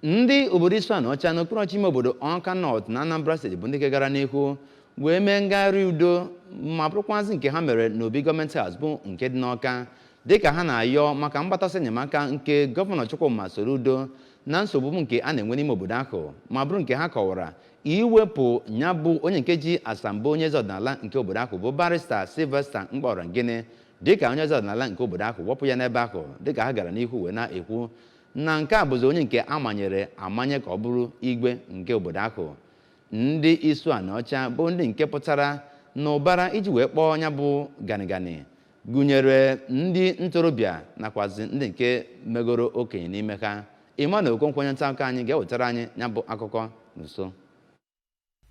Ndị obodo Isuaniocha n'okpuru ọchịchị ime obodo Awka North na Anambra Steeti bụ ndị nke gara n'ihu wee mee ngagharị udo ma bụrụkwazị nke ha mere n'obi Government House bụ nke dị n'Awka, dịka ha na-ayọ maka mgbata ọsọ enyemaka nke Gọvanọ Chukwuma Soludo na nsogbu nke a na-enwe n'ime obodo ahụ, ma bụrụ nke ha kọwara iwepụ ya bụ onye nke ji asambo onye eze ọdịnala nke obodo ahụ bụ Barrister Sylvester Mkpọrọngịnị dịka onye eze ọdịnala nke obodo ahụ, wepụ ya n'ebe ahụ, dịka ha gara n'ihu wee na-ekwu na nke a bụzi onye nke amanyere amanye ka ọ bụrụ igwe nke obodo ahụ. Ndị Isuaniocha bụ ndị nke pụtara n'ụbara iji wee kpọọ ya bụ ganigani gụnyere ndị ntorobịa nakwazi ndị nke megoro okenye n'ime ha. Emmanuel Okonkwo, onye nta akụkọ anyị, ga-ewetara anyị ya bụ akụkọ nso.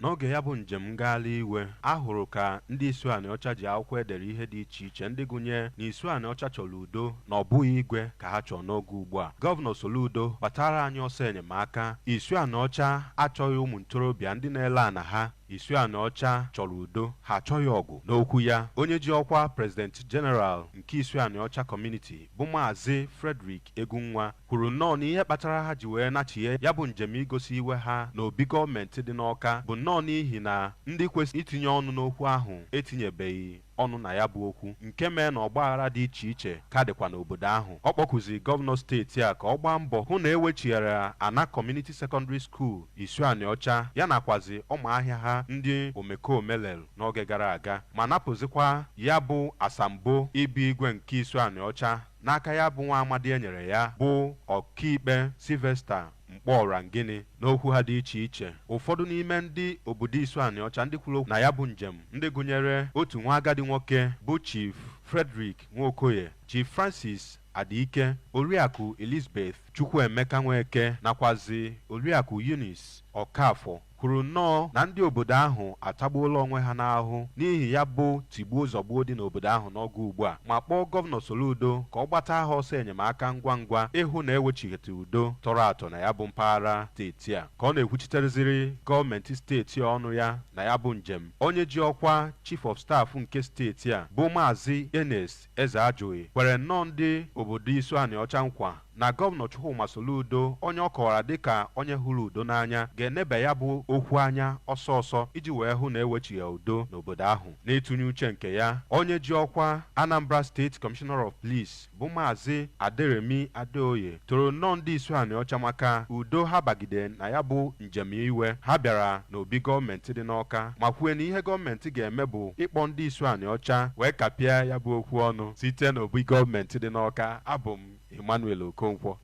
N'oge ya bụ njem ngagharị iwe, a hụrụ ka ndị Isuaniocha ji akwụkwọ edere ihe dị iche iche, ndị gụnye na Isuaniocha chọrọ udo, na ọ bụghị igwe ka ha chọrọ n'oge ugbu a, Gọvanọ Soludo gbatara anyị ọsọ enyemaka, Isuaniocha achọghị ụmụ ntorobịa ndị na-ele ana ha, Isuaniocha chọrọ udo, ha achọghị ọgụ. N'okwu ya, onye ji ọkwa President General nke Isuaniocha Community bụ Maazị Frederick Egunwa kwuru nnọọ na ihe kpatara ha ji wee nachie ya bụ njem igosi iwe ha n'obi gọọmenti dị n'Awka bụ nnọọ n'ihi na ndị kwesịrị itinye ọnụ n'okwu ahụ etinyebeghị ọnụ na ya bụ okwu, nke mee na ọgbaghara dị iche iche ka dịkwa n'obodo ahụ. Ọ kpọkụzi gọvanọ steeti a ka ọ gbaa mbọ hụ na ewechigharịra ana Community Secondary School Isuaniocha ya nakwazi ụmụahịa ha ndị omekome lere n'oge gara aga, ma napụzikwa ya bụ asambo ịbụ igwe nke Isuaniocha n'aka ya bụ nwa amadi e nyere ya bụ Ọkaikpe Sylvester Mkpọrangịnị. N'okwu ha dị iche iche, ụfọdụ n'ime ndị obodo Isuaniocha ndị kwuru okwu na ya bụ njem, ndị gụnyere otu nwa agadi nwoke bụ Chief Frederick Nwokoye, Chief Francis Adike, Oriakụ Elizabeth Chukwuemeka Nweke nakwazi Oriakụ Eunice Okafọ, kwuru nnọọ na ndị obodo ahụ atagbuola onwe ha n'ahụ n'ihi ya bụ tigbuo zọgbuo dị n'obodo ahụ n'oge ugbu a, ma kpọọ Gọvanọ Soludo ka ọ gbata ha ọsọ enyemaka ngwa ngwa ịhụ na ewechighete udo tọrọ atọ na ya bụ mpaghara steeti a. Ka ọ na-ekwuchitereziri gọọmenti steeti ọnụ ya na ya bụ njem, onye ji ọkwa Chief of Staff nke steeti a bụ Maazị Ernest Ezeajughi kwere nnọọ ndị obodo Isuaniocha nkwa na Gọvanọ Chukwuma Soludo, onye ọ kọwara dịka onye hụrụ udo n'anya, ga-eneba ya bụ okwu anya ọsọ ọsọ iji wee hụ na ewechigha udo n'obodo ahụ. N'ịtụnye uche nke ya, onye ji ọkwa Anambra State Commissioner of Police bụ Maazị Aderemi Adeoye toro nnọọ ndị Isuaniocha maka udo ha bagide na ya bụ njem iwe ha bịara n'obi gọọmenti dị n'Awka, ma kwue na ihe gọọmenti ga-eme bụ ịkpọ ndị Isuaniocha wee kapịa ya bụ okwu ọnụ. Site n'obi gọọmenti dị n'Awka, abụ m Emmanuel Okonkwo.